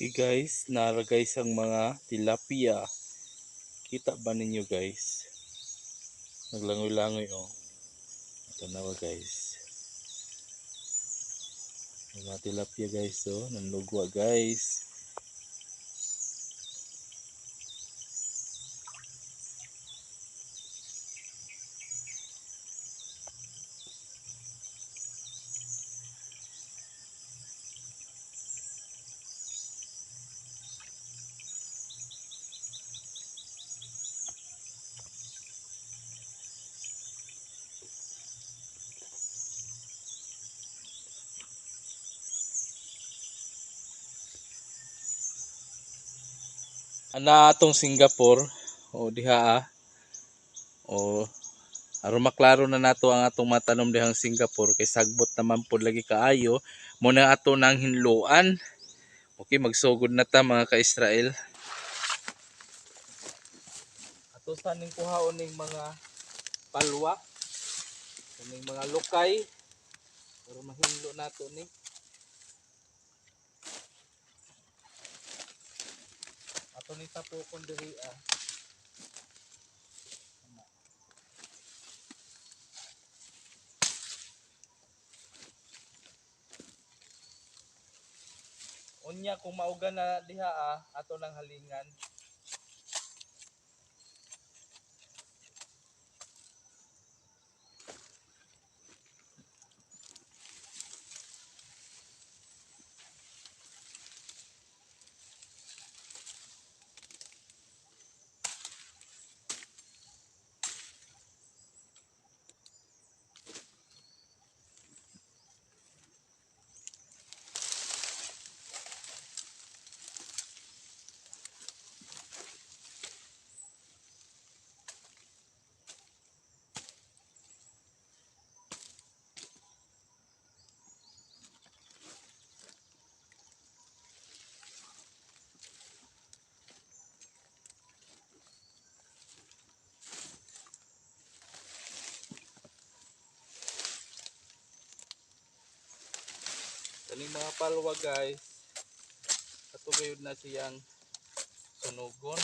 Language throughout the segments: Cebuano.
Okay guys, nara guys ang mga tilapia. Kita ba ninyo, guys? Naglangoy-langoy oh. Tanawa, guys. Ang mga tilapia, guys, oh, nanlugwa, guys. Ana atong Singapore o diha ah. O aron maklaro na nato ang atong matanom dihang Singapore kay sagbot naman pod lagi kaayo mo na ato nang hinloan. Okay, magsugod na ta, mga ka-Israel. Ato sa ning kuhaon ning mga palwa, ning mga lukay pero mahinlo nato ni. Ato ni tapokon diri ah. Unya kung mauga na diha ah, ato nang halingan. Kaning mga palwa, guys, ato gayud na siyang sunugon.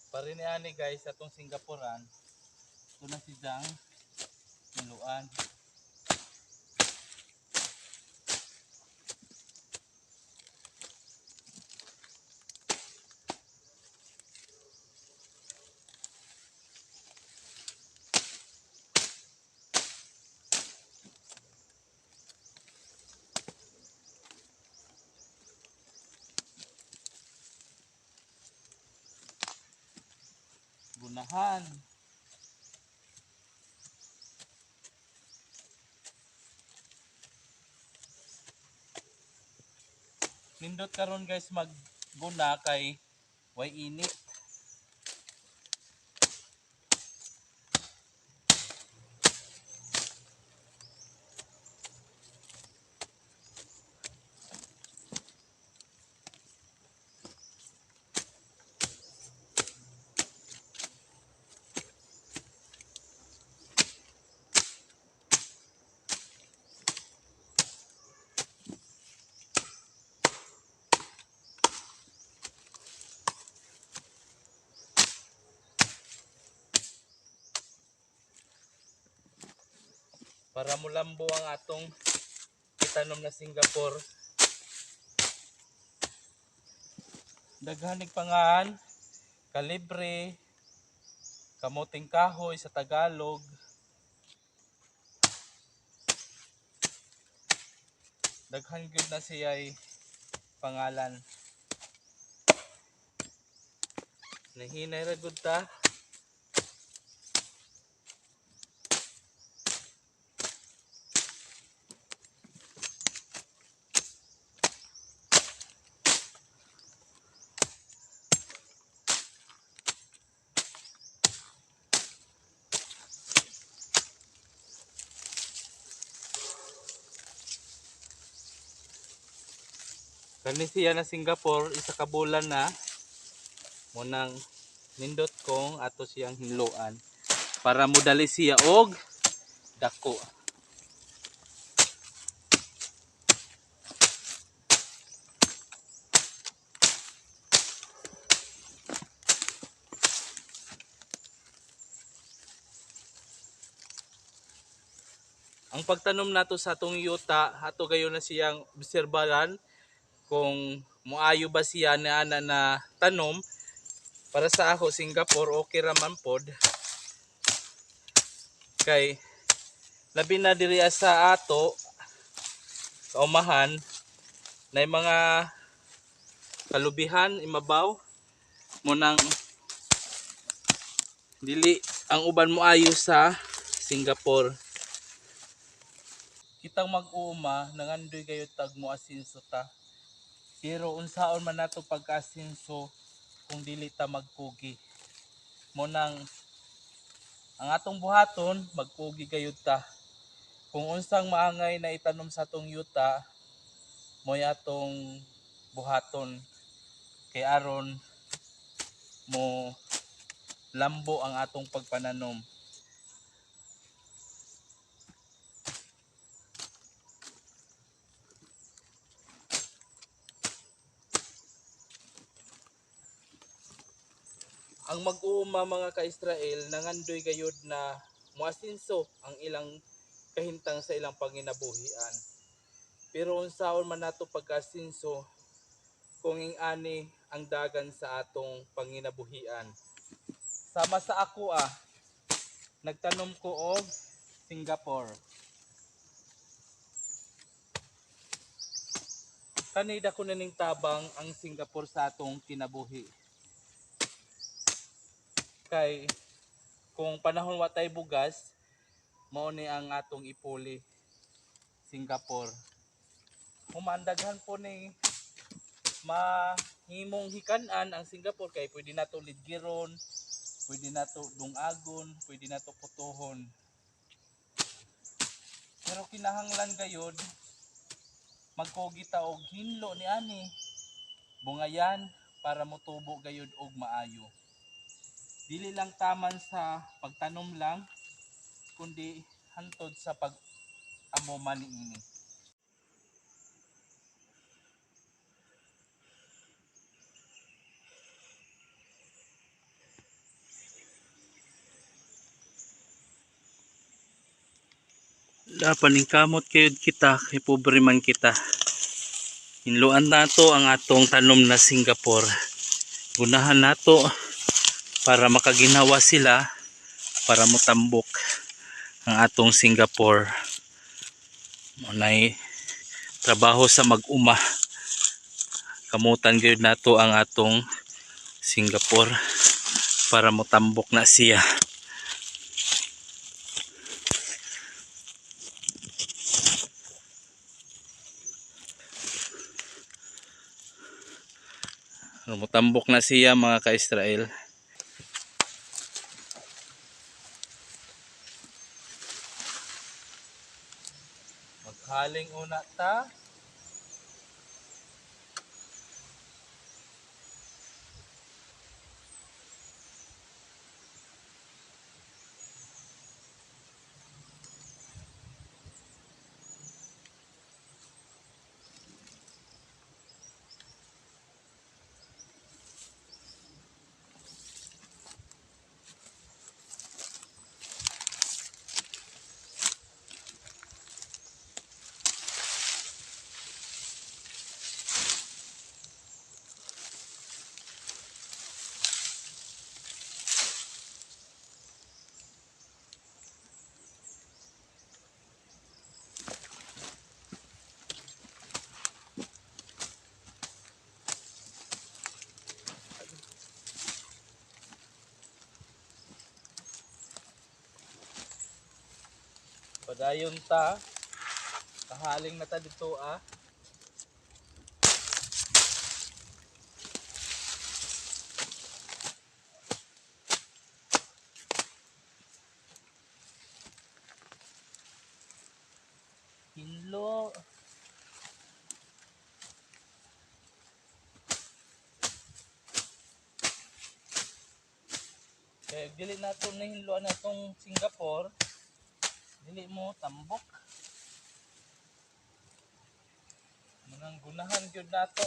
Pare ni ani, guys, atong Singaporean. Ito na si Zhang Niluan. Gunahan. Nindot karon, guys, magguna kay way init. Para mulambo ang atong itanom na Singapore. Daghanig pangalan, kalibre, kamuting kahoy sa Tagalog. Daghan gyud na siya'y pangalan. Nahinay ra gud ta. Kani siya na Singapore, isa ka bulan na munang nindot kong ato siyang hinloan para modali siya og dako. Ang pagtanom nato sa atong yuta, ato gayon na siyang obserbaran kung moayo ba siya na ana na tanom. Para sa ako, Singapore okay ra man pod kay labi na diri sa ato kaumahan na mga kalubihan imabaw mo nang dili ang uban moayo sa Singapore. Kitang mag-uuma nangandoy kayo tag mo asinso ta, pero unsaon man nato pagka-asinso kung dili ta magkugi. Mo nang ang atong buhaton, magkugi gayud ta. Kung unsang maangay na itanom sa atong yuta, mo'y atong buhaton kay aron mo lambo ang atong pagpananom. Ang mag-uuma mga ka-Israel nangandoy gayud na moasinso ang ilang kahintang sa ilang panginabuhian. Pero unsaon man nato pagkaasinso kung ing-ani ang dagan sa atong panginabuhian. Sama sa ako nagtanom ko og Singapore. Kanida ko na ning tabang ang Singapore sa atong kinabuhi. Kay kung panahon wa tay bugas, mao ni ang atong ipuli, Singapore. Humandaghan po ni mahimong hikan-an ang Singapore kay pwede nato lidgiron, pwede nato dungagon, pwede nato putuhon. Pero kinahanglan gayud magkugi ta og hinlo ni ani bungayan para motubo gayud og maayo. Dili lang taman sa pagtanom lang, kundi hantod sa pag-amo man niini. Paningkamot kayod kita kay pobre man kita. Hinloan nato ang atong tanom na Singapore. Gunahan nato para makaginawa sila, para motambok ang atong Singapore. Munay trabaho sa mag-uma. Kamutan gayud nato ang atong Singapore para motambok na siya. Motambok na siya mga ka-Israel. Maghaling una ta. Padayon ta. Kahaling na ta dito ah. Hinlo. Pag dili nato nahinloan atong Singapore, dili mo tambok. Manang gunahan gyud nato.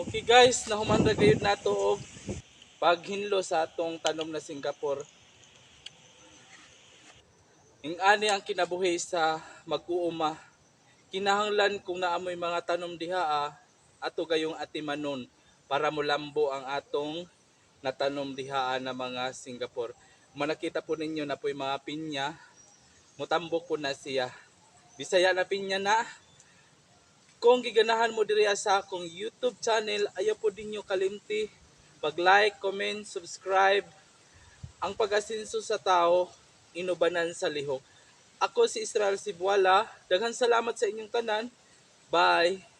Okay guys, nahuman ra gayud nato og paghinlo sa atong tanom na Singapore. Ing-ani ang kinabuhi sa mag-uuma. Kinahanglan kung naamoy mga tanom diha, ato gayong atimanon para molambo ang atong natanom diha na mga Singapore. Manakita po ninyo na po'y mga pinya, mutambok po na siya. Bisaya na pinya na. Kung giganahan mo diri sa akong YouTube channel, ayaw po ninyo kalimti pag-like, comment, subscribe. Ang pag-asinso sa tao, inubanan sa lihok. Ako si Israel Sibuala. Daghan salamat sa inyong tanan. Bye!